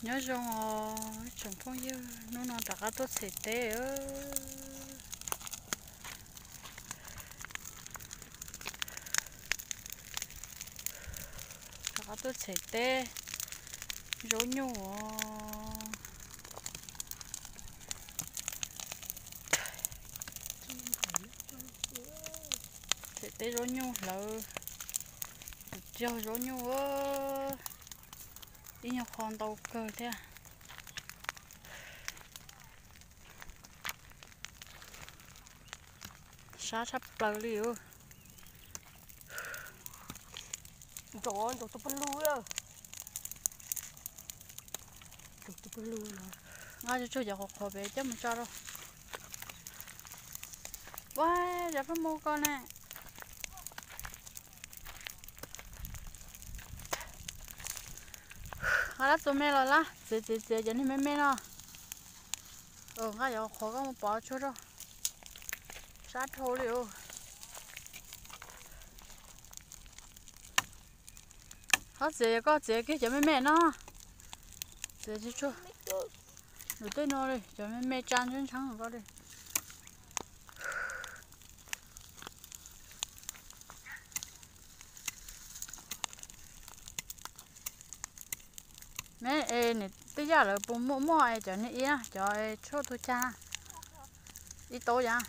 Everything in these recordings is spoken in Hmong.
Nyob zoo os tsoom phooj ywg, hnub no rov qab tuaj txhem teb. Rov qab tuaj txhem teb zaub nyuj os. Txhem teb zaub nyuj hlawv, tus cog zaub nyuj, ib nyuag qho ntau kawg thiab. Sab tshaj plaws li. Nrov, nrov tus pag lug. Nqa tsuag tsuag cov qhuav qhuav pem coj mus tso rau. Ua, cov paj mus ko ne. Nqa lab txuas me los lab, txiav txiav txiav cov niag me me no. Nqa cov qhuav koj mus pov tshuaj rau. Sab dhau li os. Qhov txiav yog koj txiav kiag cov me me no. Txiav tsis tshua lus tej no li, cov me me tsa ntshab ntshab ko li. Me es nws tej yam lawv puas muaj muaj es cov niag ib na, cov tshuaj tu cag na, ib taub yam.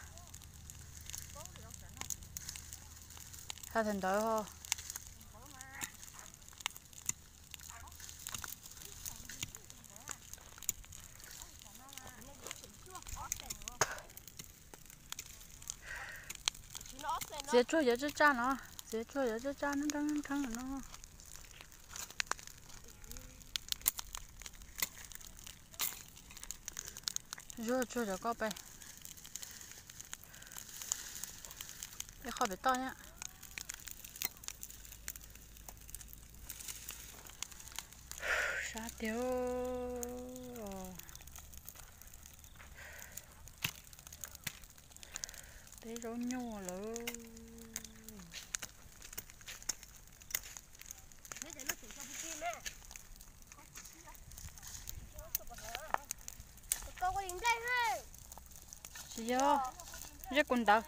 Thaum ntawd ho txiav tsuag cov tsaj tsaj no, txiav tsuag cov tsaj tsaj nrheeb nrheeb no. Zuag tsuag cov koj pem. Ib qho pem toj thiab. Sab tiag. Teb zaub nyuj lawm. Tsis yog, zeb kuv ntawd.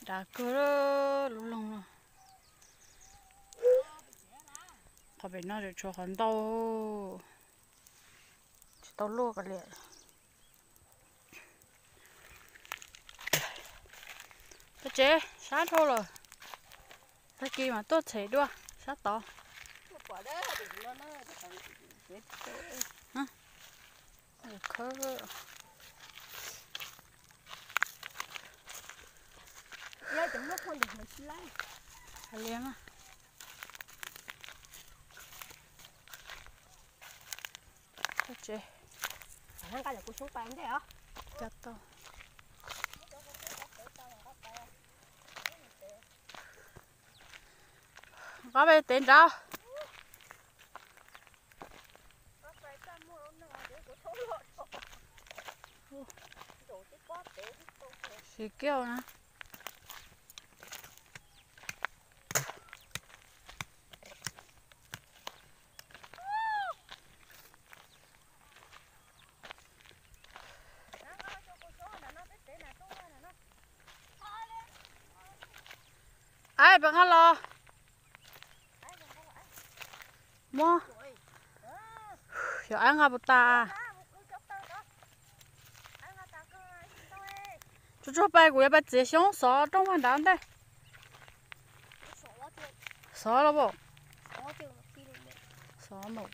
Dav kawg lub loog no. Qhov pem no tseem tshuav qhov ntau, tsis tau luaj kiag li. Peb tsev sab dhau lawm, tag kis mam tuaj txhem dua sab tod. Hais li na. Tsev. Nqa cov kuv xyoob pais ntej os. Cov tau. Nqa pem tev nrad. Siv kiag na. Aib, peb nqa los. Muab. Yog aib nqa puas tas? Tsuag tsuag pais, kuv yuav pais txiav xyoob xov rooj vag nrad ntej. Xov los pom. Xov mas.